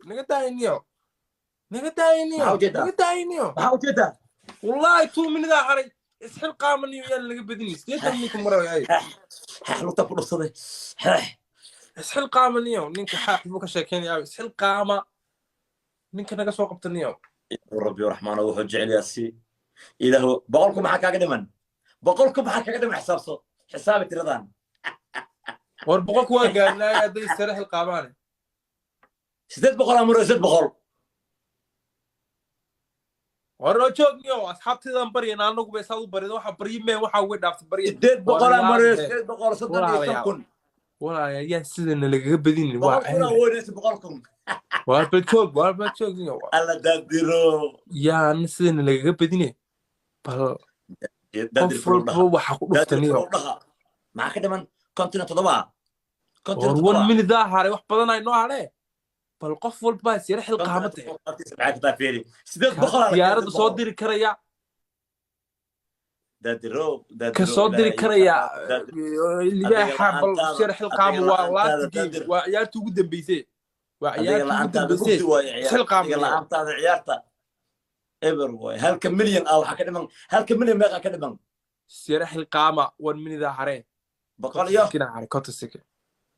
Naga daayniyo, naga daayniyo. Maxaa ujeedaa? Naga daayniyo. Maxaa ujeedaa? Wallahi 2 minute aa haray. Isxilqaamaniyo, yaan laga badinin. 80 ninka maraya. Xeex lugta ku dhufsaday, xeex. Isxilqaamaniyo, ninka xaax buu ka sheekeynaya. Isxilqaama, ninka naga soo qabtaniyo. Rabbi raxmaan wuxuu jecel yahay si Ilaahu. 100,000 maxaa kaaga dhiman? 100,000 maxaa kaaga dhiman? Xisaabso, xisaabi tiradan. War 100,000 waa gaarnaay hadday sare xilqaamaan. 800 amuro, 800. War noo joogniyo, asxaabtaydan baryana, anagu bay saad u baryada. Waxa baryi meen, waxa uga dhaaftay barya. 800 amuro, 835,000. Walaalayaal, yaan sidana lagaga badinin, waa 100,000 aa weynaysa, 100,000. Waar bal joog, waar bal joog niyo. Alla daadiro. Yaan sidana lagaga badine, bal Daadir. qof walba waxa ku Daadir. dhuftaniyo. Dhaha, maxaa ka dhiman? 57, konton iyo War 1 toddoba. minute aa haray, wax badan ay noo hadhee. Bal qof walba sira xilqaamate. Maxaa ka taa? Fiiri, 800 aa la Diyaaradda keenay. soo diri karaya. Daadiro. Ka soo diri karaya Daadir. libaaxa, bal Adiga sira xilqaamo. Waa la'aantaada, last game. Daadir. Waa ciyaartii ugu dambeysay, waa Adiga ciyaartii ugu la'aantaada dambeysay. mugdi waaye ciyaar. Xilqaam. Adiga la'aantaada ciyaarta eber waaye. Halka milyan ah waxaa ka dhiman, halka milyan meeqa ka dhiman? Sira xilqaama, 1 minute aa haree. Boqol iyo Sikina haray, 50 second.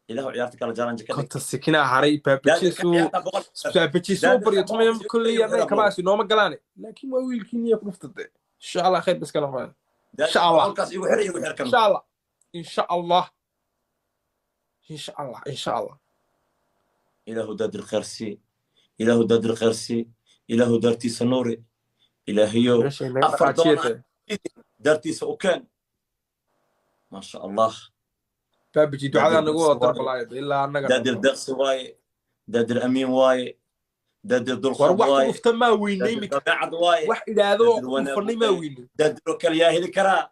Ilaahu ciyaarta kala challenge ka dhig. 50 second aa haray. Daadirka Baabajeesu ciyaarta 100. Baabajeesu Daadirka baryo 100 tumaya kolley annaga kabaasi nooma galaane, laakiin waa wiilkii niya ku dhuftade. Insha Allah khayr bas kala noqon. Insha Allah. 100-kaas igu xir, igu xir kan. Insha Allah, insha Allah, insha Allah, insha Allah. Ilaahu daadir khayr sii, Ilaahu daadir khayr sii, Ilaahu daartiisa nuuri, Ilaahayow. Meesha inaga Afar dhaqaajiyata. Daartiisa u keen, maasha Allah. Baabaji, ducadaa nagu wada darbalaayad ilaa annaga. Daadir deeqsi waaye, daadir amiin waaye, daadir War dulqaad wax ku waaye. dhufta maa weynay Daadir imika. dabeecad waaye. Wax idhaahdo Daadir ku wanaag dhufanay maa waaye. weynay. Daadir oo kale yaa heli karaa?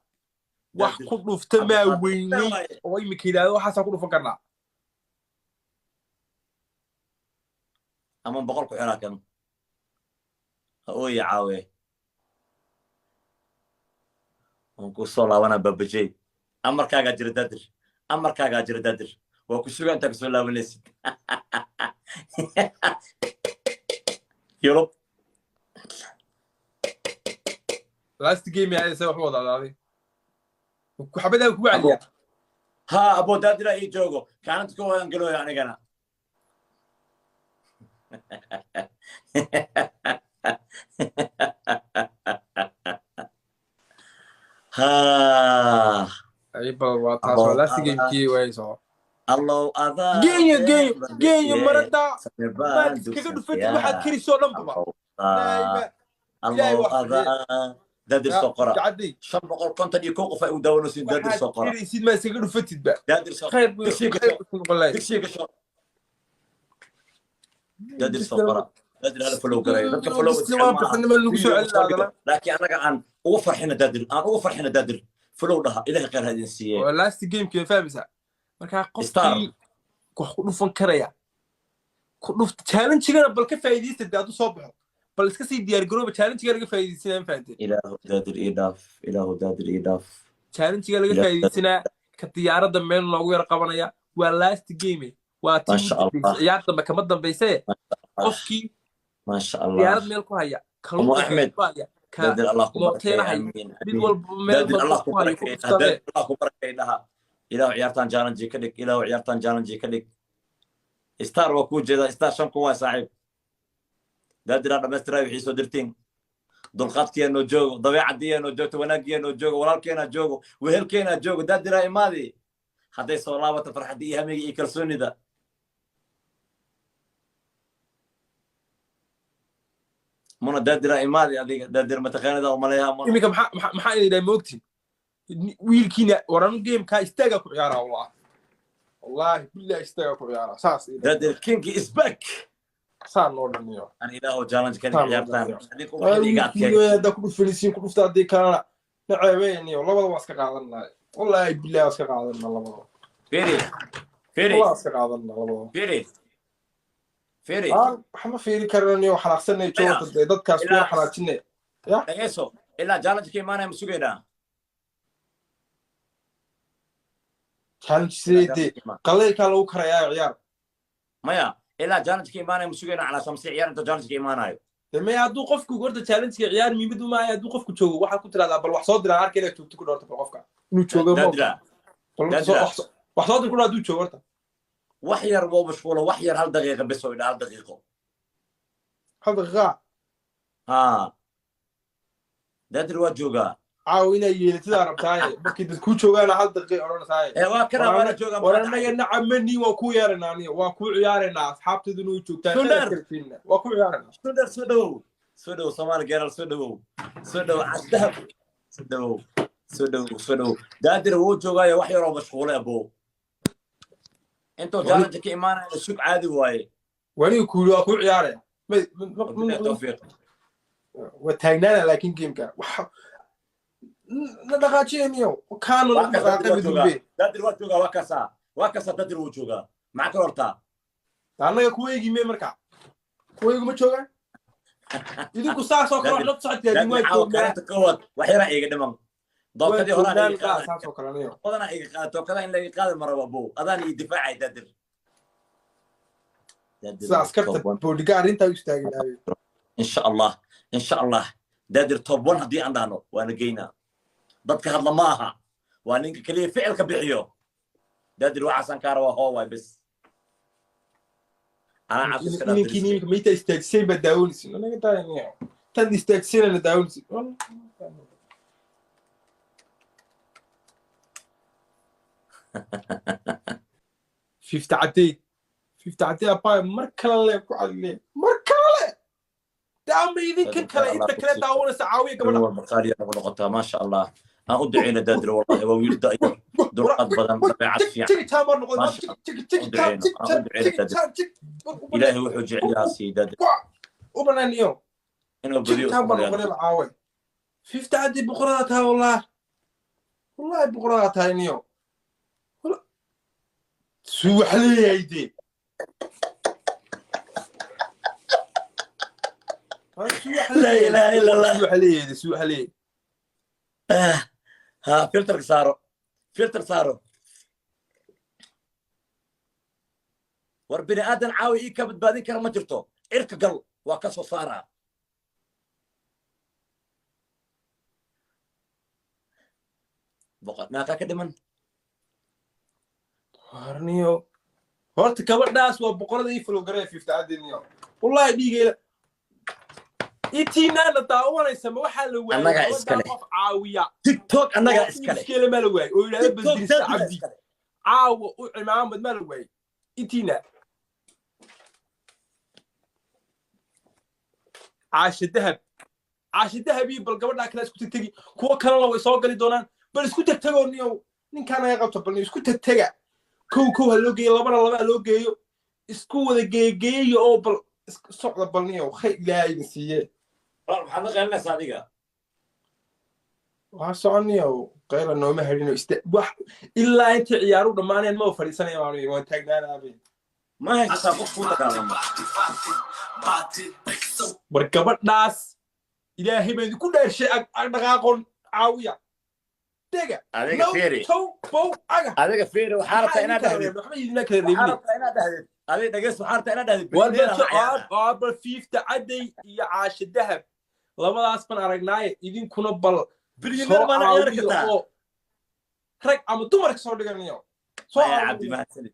Wax Daadir ku dhufta maa Cabdiqaadir weynay waaye. oo imika idhaahdo waxaasaa ku dhufan karnaa. Ama 100 ku xiraa kan ha ooye caawe. Waan kuu soo laabanaa babajey. Amarkaagaa jira daadir, amarkaagaa jira daadir. Waa ku sugaa intaa kasoo laabanaysid Yurub. Last game yaa wax wada adaaday, xabadaa kugu celiyaa. Ha abo, daadira ii joogo, kaalinta ka wadan galooya anigana. Ha. Ay bal waa taas, waa last gamekii way soo. Allow adaa. Geeyo, geeyo, geeyo marada. Samir maad baan iskaga dugsan dhufatid waxaad karisoo dhan baba. Allow Ilaahay wax adaa daadir soo qora. Gacadii. 551 qof ay u daawanaysiin. Daadir Waxaad soo qora. karaysid maa iskaga dhufatid ba. Daadir soo Khayr buu Dugsiga khayr gasho. buu ku noqon lahayd. Dugsiga gasho. Daadir soo qora, daadir hala follow gareeyo dadka follow. Dugsiga waa bixinimo lagu soo celin lahaa. Laakiin anaga aan ugu farxina daadir, aan ugu farxina daadir. Follow dhaha, Ilaahay khayr ha idin siiye. Waa last gamekii, ma fahmaysaa? Markaa Star. qofkii wax ku dhufan karaya ku dhufta challenge-gana, bal ka faa'iidaysta dee. Hadduu soo baxo, bal iska sii diyaar garooba, challenge-ga laga faa'iidaysanaa, ma fahanteen? Ilaahu daadir ii dhaaf, Ilaahu daadir ii dhaaf. Challenge-ga laga faa'iidaysanaa, ka diyaaradda meel loogu yar qabanaya. Waa last game, waa tii Masha ugu dambeysay. Allah. Ciyaar dambe kama dambayse. Qofkii Maasha Allah. diyaarad meel ku haya, Umu kalluunka Axmed. ku haya, ka Daadir Allah ku barakeeyo. mooteena haya, Amiin. mid Amiin. walba meel Daadir walba Allah ku ku hayo ku barakeeyo. dhuftade. Daadir Allah ku barakeeyo dhaha. Ilaahu ciyaartan challenge ka dhig, Ilaahu ciyaartan challenge ka dhig. Star waa kuu jeedaa, star 5,000 waa saaxiib. Daadiraa dhammaystiraa wixii soo dirtiin. Dulqaadkiyaa noo joogo, dabeecadiyaa noo joogto, wanaaggiyaa noo joogo, walaalkeenaa joogo, wehelkeenaa joogo. Daadiraa imaadi hadday soo laabato farxaddii iyo hamiga iyo kalsoonida. Muna daadiraa imaadi, adiga daadir mataqaanida umaleeyaa muna. Iminka maxaa idin dhahay? Moogtiin wiilkiina waran gamekaa istaagaa ku ciyaaraa. Wallahi, wallahi billahi, istaagaa ku ciyaaraa saas idin. Daadir king is back. Saa noo dhaniyo. An Ilaahu challenge ka dhig Taan ciyaartan. loo Adinku waxay iga adkeey. Haddaa ku dhufanaysiin ku dhufta, haddii kalena naceebeyniyo. Labada waa iska qaadanaa, wallahi billahi waa iska qaadanaa labada. Firi, firi. Wallahi waa iska qaadanaa labada. Firi, firi. Aan wax ma fiiri karanayo, xanaaqsanay joogta dee dadkaas kuwa xanaajinay. Dhageyso, ilaa challenge ka imaanaya ma sugaynaa? Challenge sidee dee? Qalaylkaa lagu karayaa ciyaar. Maya, Ilaa challenge ka imaanayo ma sugayna calaa shamsi ciyaar inta challenge ka imaanayo. May, hadduu qofku horta challenge-ka ciyaar muhiimad uma ahay. Hadduu qofku joogo, waxaad ku tiraahdaa bal wax soo diraan, arka inaad joogto ku dhorta, bal qofka inuu joogo ma Daadira. Bal horta wax soo dir ku dhor hadduu joogo horta. Wax yar wuu mashquulo, wax yar, hal daqiiqa bes oo idha, hal daqiiqo. Hal daqiiqa. Ha, Daadir waa joogaa. Caaw inaa yeelatidaa rabtaaye, markii dad kuu joogaana hal daqiiqa odhanayaaye. Ee waa kana, waana joogaa. War annaga nacamani, waa ku yeeraynaa, aniga waa ku ciyaaraynaa, asxaabteeduna way joogtaa. Sundar. Waa ku ciyaaraynaa. Sundar, soo dhawow, soo dhawow. Soomaali geeral, soo dhawow, soo dhawow. Casdahab, soo dhawow, soo dhawow, soo dhawow. Daadir wuu joogaayo, wax yaroo mashquulay abo. Intuu challenge ka imaanayo sug, caadi waaye. Waniga kuuli waa ku ciyaaraya. Wabillahi tawfiiq. Waa taagnaana, laakiin gameka wax na dhaqaajiyaniyo kaana Waa kaas. dhaqaaqay Daadir waa joogaa. Midube. Daadir waa joogaa, waa kasaa, waa kasaa. Daadir wuu joogaa, maxaa ka hortaa? Annaga kuwa eegi me, marka kuwa eegu ma joogaan, idinku saasoo kale wax la socotiyaadin. Daadir Waa caawa joognaa. Kaalinta koowaad wax yaraa iiga dhiman. Waa Dookadii horaan joognaan iga qaadan. saasoo kale aniyo. Badanaa iga qaada tookada, in laga qaadi marabo abo, adaan ii difaacay Daadir. Daadir Sida askarta top one. Boodhiga arrintaa u istaagin. Insha Allah, insha Allah, Daadir top one haddii aan dhahno waana geynaa. Dadka hadla ma aha, waa ninka keliya ficilka bixiyo. Daadir waxaasaan kaa rabaa, hoo waay bes, anaa cabsi iska dhaaf. Ninkii Dariska. Niminka mayta istaajiseen baa daawanaysin, anaga daayaniyo tan istaajiseenana daawanaysin. Fifty cadey, fifty cadey abay, mar kale le ku cadile, mar kale le daama idinkan kale inta kale daawanaysa, caawiya gabadha. Waa maqaaliya nagu noqotaa, maasha Allah. Aan u duceyna Daadir, wallahi waa wiil da'yar, dulqaad badan, dabeecad fiican. Jigi taamar noqon. Maasha jigi jigi taam jig aan u duceyno jigi Daadir. Taam jig. Ilaahay wuxuu jecel yahaa siiy Daadir. U banaaniyo. Inuu badiyo jigi taam isku baa malayn. Noqonay caawe fifty cadey, boqoradaa tahay, wallah wallahi boqoradaa tahay niyo suu wax leeyahay dee. Laa ilaaha illa Allah. Suu wax leeyahay, suu wax leeyahay. Ha, filterka saaro, filter saaro. War bini aadan caawi ii ka badbaadin kara ma jirto. Cirka gal, waa ka soo saaraa. Boqol meeqaa ka dhiman? Warniyo horta gabadhaas waa boqorada, ii follow garaya fifty cadey niyo, wallahi dhiigayla intiinaana daawanaysa ma waxaa la waayay Annagaa gabadhaa iska leh. Qof caawiya TikTok annagaa iska leh. iskeele maa la waayay oo yidhahda TikTok basdirista Daadira cabdi iska leh. Caawa u cimaamad maa la waayay intiina? Caashe dahab, caashe dahab iyo bal gabadhaa kale isku tegtegi, kuwo kalena way soo gali doonaan. Bal isku tegtegoo niyow, ninkaan naga qabto, bal isku tegtega. Kow kow ha loo geeyo, labana laba ha loo geeyo, isku wada geegeeyo oo bal isku socda, bal niyow khayr Ilaahay idin siiye. Walaal, maxaad la qaylinaysaa adiga? Waa soconniyow, qayla nooma hadhino ista wax ilaa intii ciyaaru dhammaaneen ma fadhiisanaya, waan waan taagnaanaabe. Ma haysataa qof kuu dagaalamo? War gabadhaas Ilaahay baa idinku dhaarshay, ag ag dhaqaaqon, caawiya dega. Adiga fiiri. Tow bow aga. Adiga fiiri, waxaa rabtaa inaad dhahdid Waxba idinla kala waxaa reebine. rabtaa inaad dhahdid, adiga dhageys, waxaa rabtaa inaad dhahdid billionaire la ciyaara. Bal fiifta cadey iyo caashe dahab labadaas baan aragnaaye, idinkuna bal Billionaire soo baa la ciyaari caawiya kartaa. Oo rag ama dumarka soo dhiganayo soo Maya caawiya. Cabdi, mahadsanid.